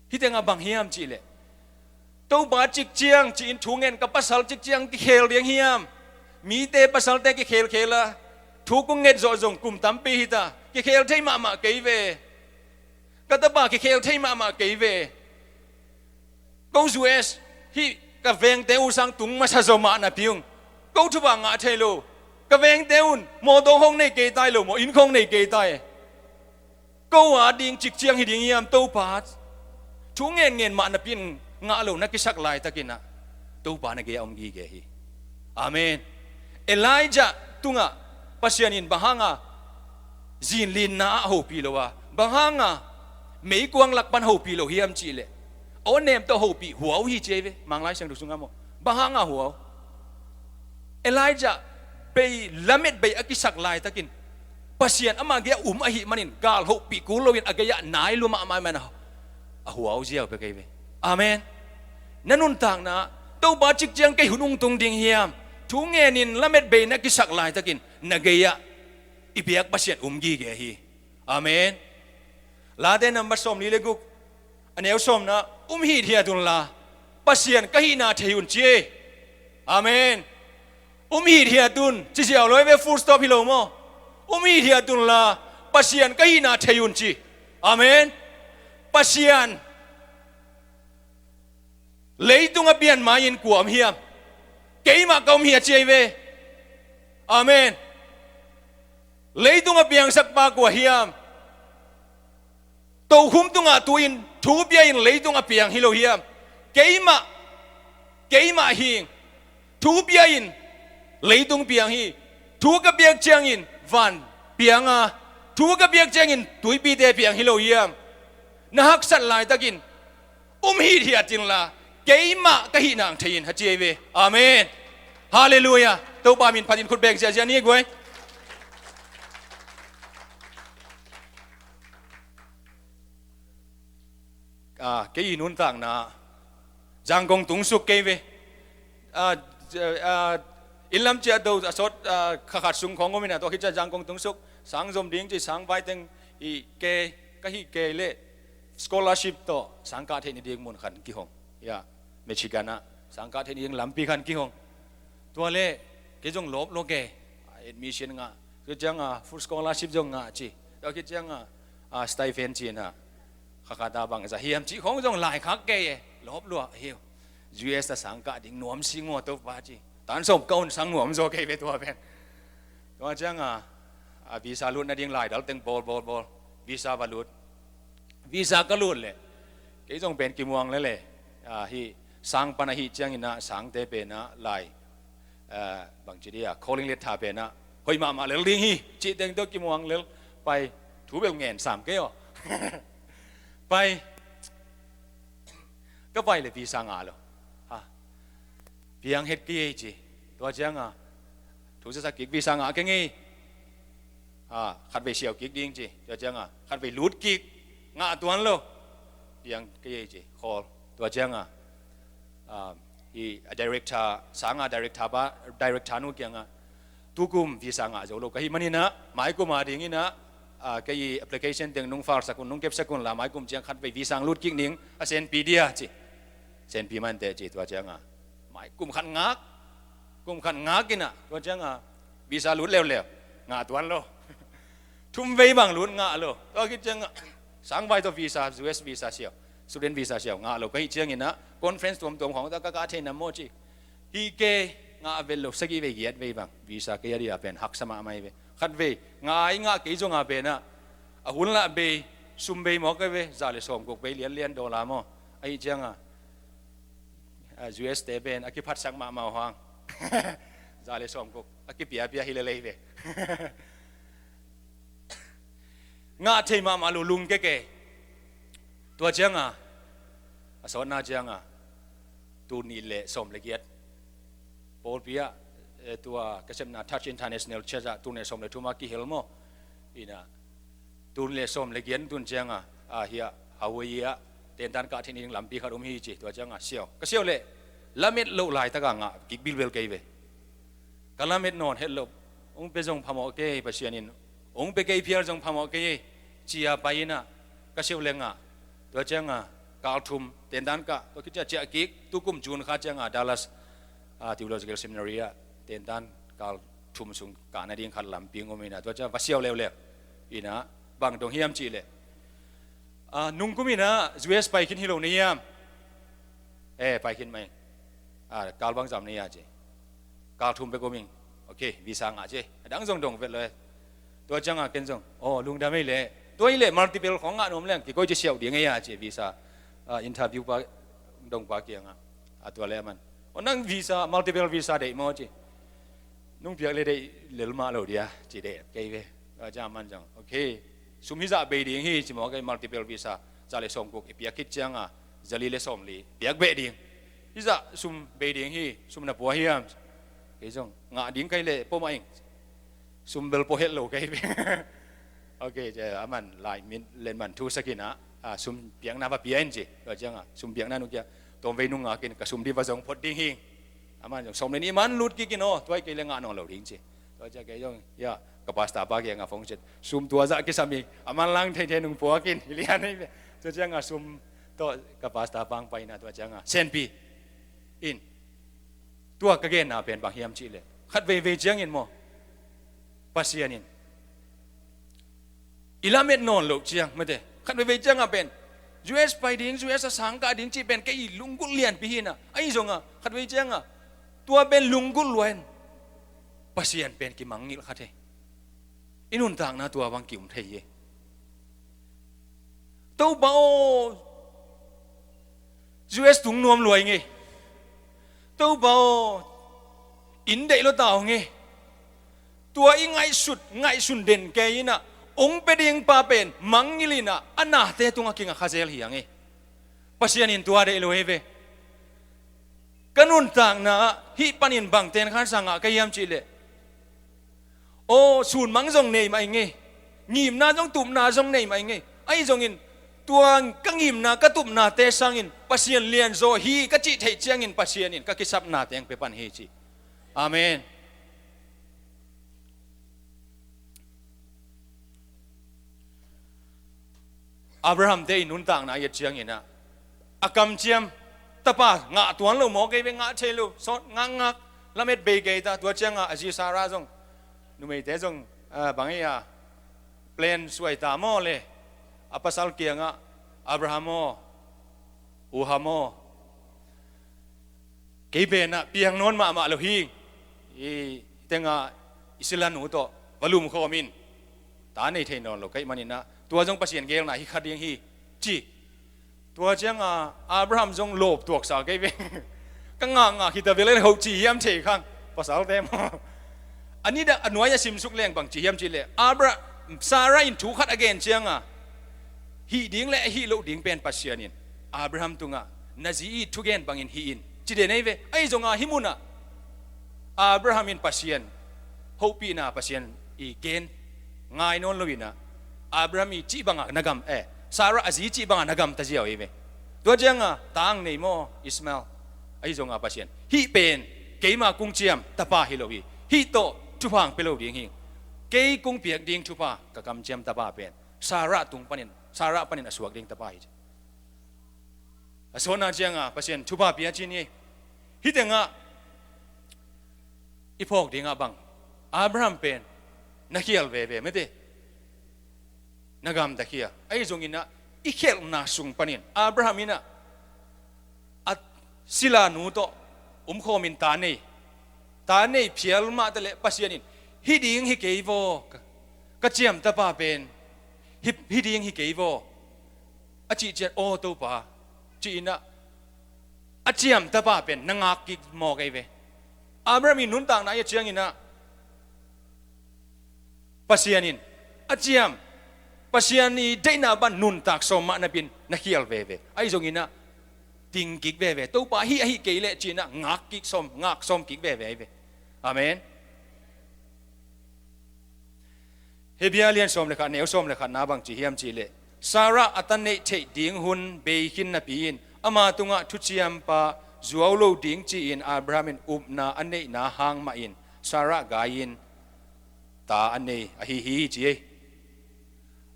Hih tengah bang hiam cih leh, Topa, cikciang ci-in thu ngen, ka pasal cikciang kikhel ding hiam? Mite pasalte kikhelkhel a, thu kong nget zawh zong kum tampi hi ta, kikhel thei mahmah kei ve. Ka tapa kikhel thei mahmah kei ve. Ko U S hih ka vengte uh sang tung masa zaw mah napi ung, ko thupha ngah thei lo. Ka vengte un mawtaw khawng nei kei tai lo maw, inn khawng nei kei tai. Ko a ding cikciang hi ding hiam, Topa? Thu ngenngen mah napi in ngah lo na kisak laitakin ah, Topa na gei-ah om gige hi. Amen. Elijah tungah Pasian in bang hanga zinlinna ah hopih lo a, bang hanga meikuang lak pan hopih lo hiam cih leh, aw nem tawh hopih huau hi ci ei ve, Manglai Siangtho sungah maw. Bang hanga huau? Elijah bei, lamet bei a kisak laitakin Pasian ama gei-ah um ahih manin gal hopih kul loin a gei-ah nai lua mahmah ahih manin a huau ziau pek ei ve. Amen. Na nuntakna, Topa, cikciang kei hun hong tung ding hiam? Thu ngenin lamet bei na kisak laitakin na gei-ah i biak Pasian um gige hi. Amen. Late number sawmli le guk, a neu sawmna, um hithiat unla, Pasian ka hihna thei un ci ei. Amen. Um hithiat un ci ziau lo ei ve, full stop hi lo maw? Um hithiat unla, Pasian ka hihna thei un ci. Amen. Pasian leitung a pian mai-in kua om hiam? Keimah ka om hi a ci ei ve. Amen. Leitung a piangsak pa kua hiam? Tokhum tungah tu-in thu pia-in leitung a piang hi lo hiam? Keimah, keimah hi. Thu pia-in leitung piang hi. Thu ka piak ciangin van piang a, thu ka piak ciangin tuipite piang hi lo hiam? Na haksat laitakin um hithiat inla, keimah ka hih nang thei in, a ci ei ve. Amen. Halleluiah. Topa min phatin khut beng ziahziah ni guai. Ah, kei i nuntakna Zangkong tung suk kei ve. Ah, ah, inn lam ciah do a sawt, ah, kha khat sung khawng om in a, tua khit ciah Zangkong tung suk, sang zom ding ci, sang vai teng i ke, ka hih ke le scholarship tawh sang kah theih ni ding mun khan kihong. Ya, Michigan ah sang kah theih ni ding lampi khan kihong. Tua le kei zong lawp lua ke, admission ngah, tua khit ciang a full scholarship zong ngah ci, tua khit ciang a, ah, stipend ci in a, kha khat a bang za hiam cih khawng zong laikhak kei e, lawp lua hi uh. U S a sang kah ding nuam sing aw Topa ci. Tan sawm ka hun sang nuam zaw kei ve tua pen. Tua cianga a visa lut nading laidal teng bawl bawl bawl. Visa va lut. Visa ka lut leh kei zong pen kimuang lele. Hih sang pan ahih ciangin ah sangte pen ah lai bangci dia calling letter pen ah hoih mahmah lel ding hi cih teng tawh kimuang lel. Pai thu bel ngen sam kei aw. Pai ka pai le visa ngah lo. Ha. Piang het kei ei ci. Tua cianga thu sasa kik visa ngah kei ngei. Ha, khatvei siau kik ding ci. Tua cianga khatvei lut kik ngah tuan lo. Piang kei ei ci. Khawl. Tua cianga hi a director sanga director ba director nu kianga tukum visa ngah zo lo ka hih maninah maikum a dinginah kei application teng nung file sak un nung kepsak un la maikum ciang khatvei visa lut kik ning a senpi dia ci. Senpi mante ci tua cianga maikum khat ngak kum khat ngak inah tua cianga visa lut leuleu ngah tuan lo. Thumvei bang lut ngah lo tua khit cianga sangvai tawh visa U S visa siau student visa siau ngah lo ka hih cianginah conference tuamtuam khawng tawh ka kah thei nam maw ci. Hih ke ngah vet lo sagih vei giat vei bang visa kei a dia pen haksa mahmah hi ve. Khatvei ngai ngah kei zonga penah a hun lah bei sum bei maw kei ve za le sawm guk bei lianlian dollar maw. Ahih cianga U S te pen a kiphatsak mahmah uh hang za le sawm guk a kipiapia hi lelei ve. Ngah thei mahmah lo lungke kei. Tua cianga a sawtna cianga tul nih le sawm le giat pawlpi ah tua ka sepna Touch International Church ah tul nih le sawm le thum ah kihel maw. Inah tul nih le sawm le giat tun cianga a hiah Hawaii ah tentan kah theih nading lampi khat om hi ci. Tua cianga siau ka siau leh lamet loh laitaka ngah kik bilbel kei ve. Ka lamet nawn het loh ong pe zong phamawh kei Pasian in ong pe kei phial zong phamawh kei cia pai inah ka siau le ngah. Tua cianga kal thum tentan kah tua khit ciah ciah kik tukum June kha cianga Dallas Theological Seminary ah tentan kal thum sung kah nading khat lampi ngom inah tua ciang va siau leuleu. Inah bang dong hiam cihleh nungkum inah U S pai khin hi lo na hiam? E pai khin mai. Kal bang zam na hia ci. Kal thum bek om ing. Ok visa ngah ci. A dang zong dong vet lo e. Tua cianga ken zong aw lungdam ei leh tua hi leh multiple khawng ngah nuam leng kikoi ci siau ding ei a ci visa interview pa dongpa kianga a tua le aman aw nang visa multiple visa deih maw ci. Nung piak le deih lel mah lo dia ci deih kei ve. Tua cianga aman zong ok sum hizah bei ding hi ci maw kei multiple visa za le sawm guk i piak khit cianga za li le sawm li piak beh ding. Hizah sum bei ding hi sum na pua hiam? Kei zong ngah ding kai leh pua mah ing. Sum bel pua het lo kei ve. Ok aman lai min len man thu sakinah sum piakna va pia in ci. Tua cianga sum piakna nung kia tawmvei nung ngakin ka sum di va zong phot ding hi. Aman zong sawm le nih man lut kikin aw tuai kei le ngah nawn lo ding ci. Tua ciang kei zong ia ka pasta pa kianga phone set sum tua zah kisam hi. Aman lang theithei nung puakin hi lian hi ve. Tua cianga sum tawh ka pasta pang paina tua cianga senpi in tua ka genna pen bang hiam cihleh khat veivei ciangin maw Pasian in i lamet nawn loh ciang mate khat veivei cianga pen U S pai ding U S a sangkah ding cih pen kei i lunggulh lianpi hinah ahi zonga khat vei cianga tua pen lunggulh luain Pasian pen kimangngilh kha thei. I nuntakna tua bang ki-um thei hi. Topa aw U S tung nuam luai ngei. Topa aw inn deih lua ta aw ngei. Tua i ngaihsut ngaihsun den kei inah ong pe ding pa pen mangngilh inah a nate tungah kinga kha zel hi a ngei. Pasian in tua deih lo hi ve. Ka nuntakna ah hih panin bang tenkhan sangah ka hiam cihleh aw sunmang zong nei mah i ngei. Ngimna zong tupna zong nei mah i ngei. Ahi zongin tua ka ngimna ka tupnate sangin Pasian lianzaw hi ka cih theih ciangin Pasian in ka kisapna teng pe pan hi ci. Amen. Abraham te i nuntakna i et cianginah a kamciam tapa ngah tuan lo maw kei ve ngah thei lo sawt ngakngak lamet bei kei ta tua cianga a zi Sarah zong numeite zong bang ei a plan suai ta maw le a pasal kiangah Abraham aw Uham aw Kei pen ah piang nawn mahmah lo hi. I tengah i silanu tawh va lumkhawm in, ta nei thei nawn lo ka hih manin ah, tua zong Pasian geelna hi kha ding hi, ci. Tua ciangah Abraham zong lawp tuaksa kei ve. Ka ngakngak hi ta ve leh hoh ci hiam thei khang, pasalte maw. A nih dah a nuai a simsuk leng bang ci hiam cih leh, Abra-, Sarah in thu khat a gen ciangah, hih ding le hih loh ding pen Pasian in Abraham tungah, na zi i thugen bangin hih in, ci den ei ve. Ahi zongah hih munah Abraham in Pasian hopihna, Pasian i gen ngai nawn lo in ah, Abraham i cih bangah na gam, eh, Sarah a zi cih bangah na gamta ziau ei ve. Tua ciangah ta ang nei maw, Ishmael. Ahi zongah Pasian, hih pen keima kung ciam tapa hi lo hi, hih tawh thupha ang pia lo ding hi. Kei kung piak ding thupha, ka kamciam tapa pen Sarah tung panin, Sarah panin a suak ding tapa hi, ci. A sawtna ciangah Pasian thupha pia ci ni. Hih tengah i phawk dingah bang, Abraham pen na khial veve mete, na gamta khia. Ahi zongin ah i khialhna sung panin Abraham in ah a silanu tawh umkhawmin ta nei, ta nei phial mah ta leh Pasian in, hih ding hi kei vaw, ka, ka ciam tapa pen hih, hih ding hi kei vaw, a cih ciang, aw Topa, ci-in ah a ciam tapa pen na ngak kik mawk ei ve. Abraham i nuntakna i a ciangin ah Pasian in a ciam, Pasian i deihna bang nuntak sawm mah napi-in na khial veve. Ahi zongin ah ting kik veve. Topa, hih ahi kei leh ci-in ah ngak kik sawm, ngak sawm kik veve ei ve. Amen. Hebrew lian sawm le khat, neu sawm le khatna bang ci hiam cih leh, Sarah a ta neih theih ding hun bei khin napi-in ama tungah thuciampa zuau lo ding ci-in Abraham in upna a neihna hang mahin Sarah gai-in ta a nei ahi hi, ci ei.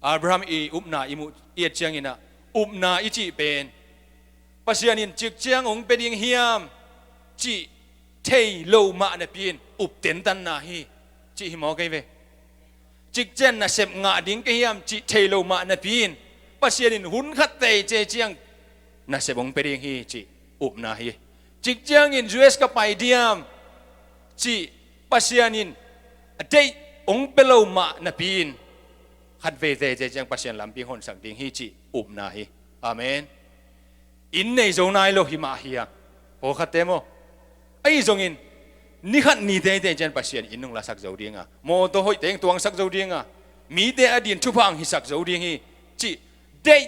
Abraham i upna i muh i et ciangin ah, upna i cih pen Pasian in cik ciang hong pia ding hiam cih thei lo mah napi-in up tentanna hi, cih hi mawk ei ve. Cik ciang nasep ngah ding ka hiam cih thei lo mah napi-in Pasian in hun khat tei cei ciang nasep hong pia ding hi, cih upna hi. Cik ciangin U S ka pai diam cih Pasian in a deih hong pia lo mah napi-in khat vei tei cei ciang Pasian lampi honsak ding hi, cih upna hi. Amen. Inn nei zo nai lo hi mah hi a, pawlkhatte maw. Ahi zongin ni khat ni teitei ciang Pasian inn hong lasak zo ding a, mawtaw hoih teng tuangsak zo ding a, mite a din thupha hong hisak zo ding hi, cih deih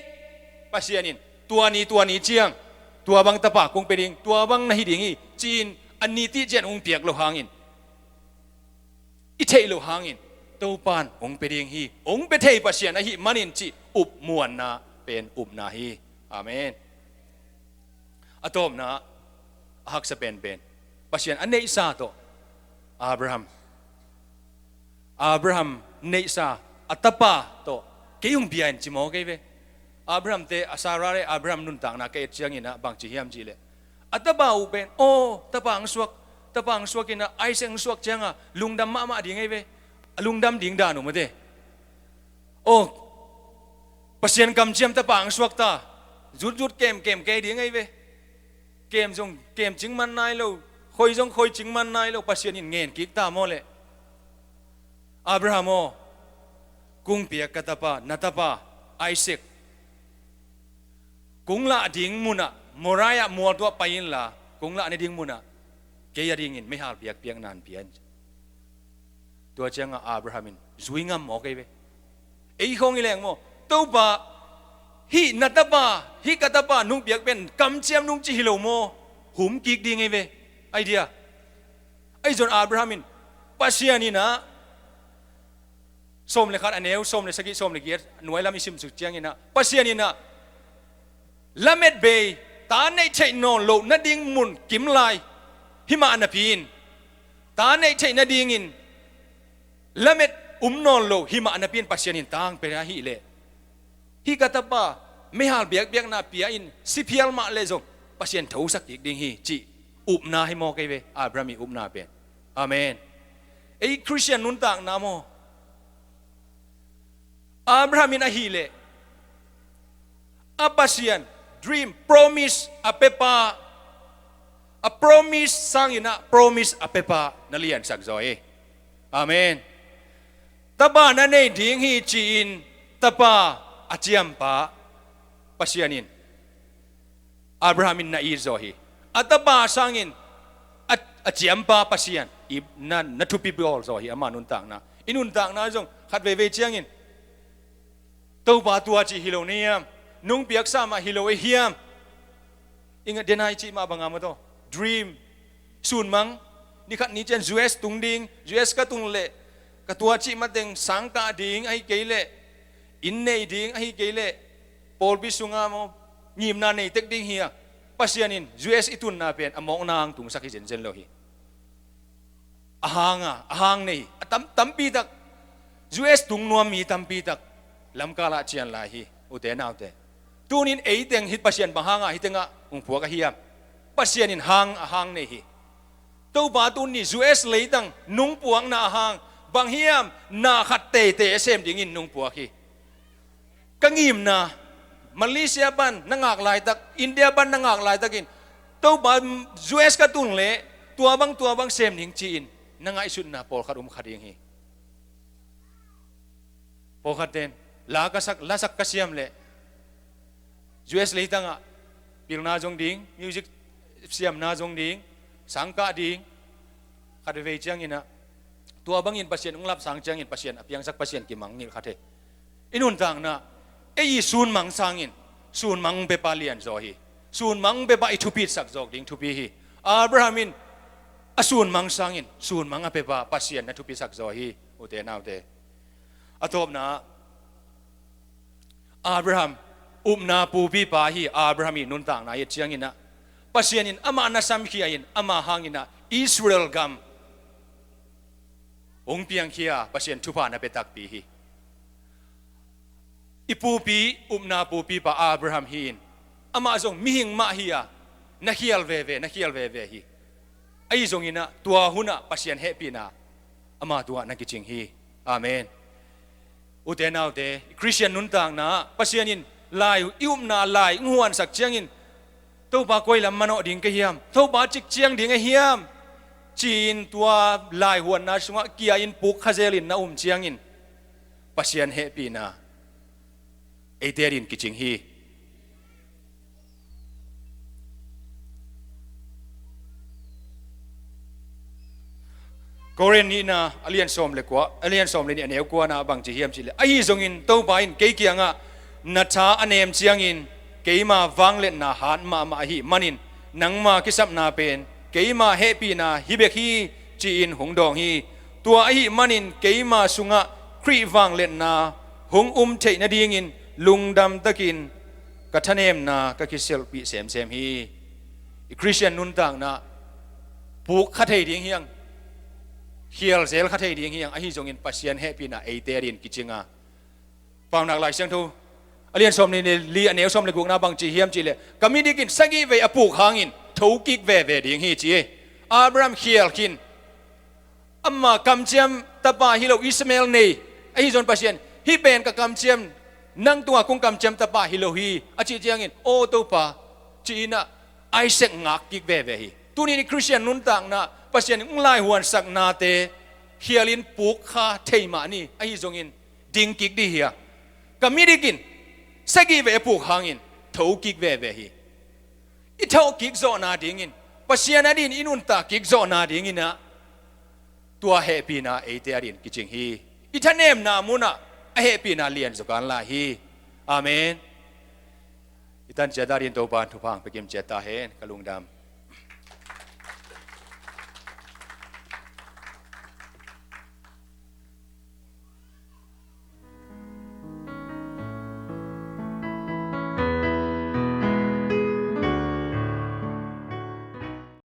Pasian in tua ni tua ni ciang tua bang tapa kong pia ding, tua bang na hi ding hi, ci-in a ni tih ciang hong piak loh hangin, i theih loh hangin Topa in hong pia ding hi, hong pia thei Pasian ahih manin cih up muanna pen upna hi. Amen. A tawpna, a haksa penpen, Pasian a neihsa tawh Abraham, Abraham neihsa a tapa tawh kei hong bia in ci mawk ei ve. Abraham te, a Sarah le Abraham nuntakna ka et ciangin ah bang ci hiam cih leh, a tapa uh pen, aw, tapa hong suak, tapa hong suak in ah Isaac hong suak ciangah lungdam mahmah ding ei ve. A lungdam ding dan uh mate. Aw, Pasian kamciam tapa hong suak ta, zutzut kemkem kei ding ei ve. Kem zong kem cing man nai lo, khoi zong khoi cing man nai lo, Pasian in ngen kik ta maw leh. Abraham aw, kong piak ka tapa, na tapa Isaac, kong lah ding munah, Moriah mual tuah pai inla, kong lah na ding munah kei a dingin meihal biakpiakna pia in. Tua ciangah Abraham in zui ngam mawk ei ve. Ei khawng i leng maw, Topa, hih na tapa, hih ka tapa nong piak pen kamciam nong ci hi lo maw, hum kik ding ei ve. Ai dia. Ahi zong Abraham in Pasian in ah, sawm le khat a neu sawm le sagih, sawm le giat nuai lam i simsuk ciangin ah, Pasian in ah lamet bei, ta neih theih nawn loh nading mun kim lai hi mah napi-in, ta neih theih nadingin lamet um nawn lo hi mah napi-in Pasian in ta hong pia ahih leh, hih ka tapa meihal biakpiakna pia in si phial mah leh zong Pasian thosak kik ding hi, cih upna hi mawk ei ve, Abraham i upna pen. Amen. Ei Khristian nuntakna maw, Abraham in ahih leh a Pasian dream, promise a piapa, A promise sangin ah promise a pepa na liansak zaw hi. Amen. Tapa na nei ding hi ci-in tapa a ciampa Pasian in Abraham in na it zaw hi. A tapa sangin a, a ciampa Pasian i na, na thupi bawl zaw hi ama nuntakna. I nuntakna zong khat veivei ciangin Topa tua cih hi lo na hiam? Nung piaksa mah hi lo ei hiam? Inga denai cih mah banga maw taw? Dream. Sunmang. Nikhat ni cian U S tung ding. U S ka tung leh ka tua cih mateng sangkah ding ahi kei leh inn nei ding ahi kei leh pawlpi sunga maw ngimna nei tek ding hi a. Pasian in U S i tunna pen a mawkna ang tungsak hi zenzen lo hi. A hang a, a hang nei a tam, tampi tak. U S tung nuam mi tampi tak lamkal ah cian lai hi. Ute naute, tunin ei teng hi Pasian bang hang a hi tengah hong puak a hiam? Pasian in hang a hang nei hi. Topa tuni U S leitang nung puakna a hang bang hiam? Na khat teitei a sem dingin nung puak hi. Ka ngimna Malaysia pan na ngak laitak, India pan na ngak laitakin Topa U S ka tun leh tua bang tua bang sem ning ci-in na ngaihsutna pawlkhat um kha ding hi. Pawlkhat ten la ka sak, lasak ka siam leh U S leitangah pilna zong ding, music siamna zong ding, sangkah ding, khat vei cianginah tua bangin Pasian ung lapsang ciangin Pasian a piangsak Pasian kimang ngilh kha thei. I nuntakna ei i sunmang sangin sunmang pepa lian zaw hi. Sunmang pepa i thupitsak zawk ding thupi hi. Abraham in a sunmang sangin sunmang a pepa Pasian na thupisak zaw hi. Ute naute, a tawpna Abraham upna pupipa hi. Abraham i nuntakna i et cianginah Pasian in amah na samkhia in ama hanginah Israel gam hong piangkhia Pasian thupha na pia takpi hi. I pupi upna pupipa Abraham hi in amah zong mihing mah hi a na khial veve, na khial veve hi. Ahi zonginah tua hunah Pasian hehpihna ama tuah na kicing hi. Amen. Ute naute, Christian nuntakna ah Pasian in lai i upna lai hong huansak ciangin Topa koi lam manawh ding ka hiam? Topa cik ciang ding a hiam? Ci-in tua lai huanna sungah kia in puk khazelin na um ciangin Pasian hehpihna eite din kicing hi. Korin nihna a lian sawm le kua, a lian sawm le nih a neu kuana bangci hiam cihleh, ahi zongin Topa in kei kiangah na tha a nem ciangin keima vangliatna hat mahmah ahih manin nangma kisapna pen keima hehpihna hi bek hi ci-in hong dawng hi. Tua ahih manin keima sungah Khrih vangliatna hong um theih nadingin lungdam takin ka thanemna ka kisilhpih semsem hi. I Christian nuntakna puk kha thei ding hiang, khial zel kha thei ding hiang, ahi zongin Pasian hehpihna eite adin kicinga. Paunak Lai Siangtho a lian sawm le li a neu sawm le gukna bangci hiam cihleh, ka midik in sagih vei a puk hangin thokik veve ding hi ci hi. Abraham khial khin ama kamciam tapa hi lo Ishmael nei. Ahi zong Pasian, hih pen ka kamciam, nang tungah kong kamciam tapa hi lo hi a cih ciangin, aw Topa, ci-inah Isaac ngak kik veve hi. Tunin i Christian nuntakna Pasian in hong laihuansaknate khialin puk kha thei mah ni. Ahi zongin ding kik dih hi a, ka midik in sagih vei a puk hangin tho kik veve hi. I tho kik zawhna dingin, Pasian adin i nuntak kik zawhna dinginah tua hehpihna eite adin kicing hi. I thanemna munah a hehpihna lian zaw kan lai hi. Amen. I tan ciat adin Topa in thupha hong pia kim ciat ta hen. Ka lungdam.